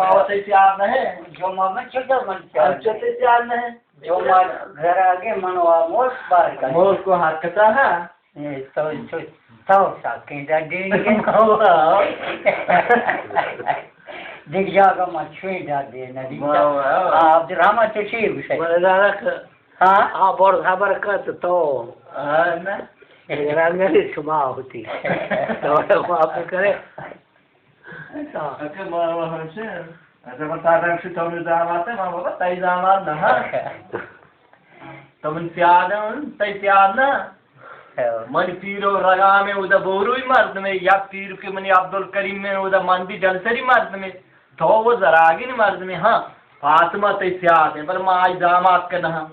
آ، تئی سیاد نہ ہے۔ جمعہ من چکر من سیاد انچو نہ ہے۔ تئی سیاد نہ ہے۔ جمعہ گھر آگے من و موس بار کن۔ موس کو ہاتھ کتا ہے۔ اے تو، تو، تو ساکیں ڈڈی نہ۔ دیکھ جاگہ من چویں ڈڈی نہ۔ واہ، واہ، واہ۔ آ، عبدالرحمن تو چی گوشے؟ من ادارہ ک-، ہاں؟ آ، بڑ خبر کت تو۔ ہاں، نہ۔ اگر میری شما ہوتی۔ تو معاف کرے۔ اچھا، ما، ما ہمشہ، اچھا، ما تارا ہمشہ تو منی دامات ہے، ما بابا، تئی دامات نہ ہاں۔ تو من سیاد ہوں، تئی سیاد نہ۔ ہاں۔ من پیر و رگامے اودا بوروئی مردمے، یا پیر کہ منی عبدالکریم میں اودا مندی ڈلسری مردمے، تو وہ زراگین مردمے، ہاں، فاطمہ تئی سیاد ہے، بل ما آئی دامات کنہ ہاں۔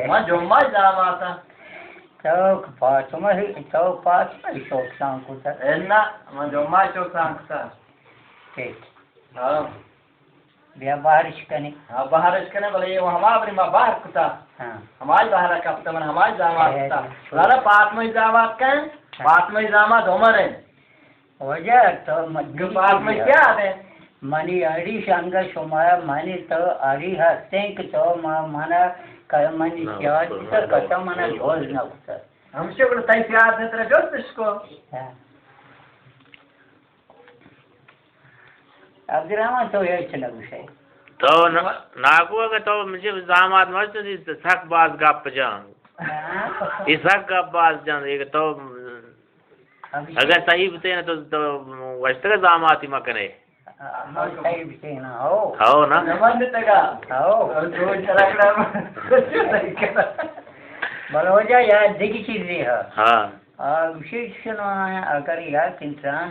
ما جمعہ دامات ہاں۔ تو فاطمہ ہی، تو فاطمہ ہی شوق سان کتا۔ اے نا، ما جمعہ شوق سان کتا۔ ٹھیک۔ ہاں۔ بیا بہرش کنے۔ ہاں، بہرش کنے، بلے یہ ہما بری ما بہر کتا۔ ہاں۔ ہمائی بہر کپتا، من ہمائی زامات اے، کتا۔ لالا فاطمہ زامات کن، ہاں۔ فاطمہ زامات عمر ہیں۔ واجہ تو مدی جو پاس میں کیا ہے؟ منی اڑی شنگ شما، منی تو اڑی ہستیں کہ تو ما-، منا ک-، منی نا، سیاد تو تو منا کتا، منا جوز نہ کتا۔ ہم سے بڑا تئی سیاد نے ترا جوز اس کو۔ ہاں۔ عبدالرحمن تو ہچ نہ گوشے۔ تو نا-، ناکو اگہ تو مجھے زامات مست دی سک باز گپ جان۔ ہاں۔ یہ سک گپ باز جان، یہ تو اگر صحیح بتے نا تو، تو وشتر زاماتی مکنے۔ ہاں، صحیح بتے نا، ہو۔ ہو نا؟ زمان دیتے گا۔ ہو۔ اور جو چرا کرا۔ بلوجا یار دگی چیز ہے۔ ہاں۔ آ، وشیش شنو، اگر یار کنتران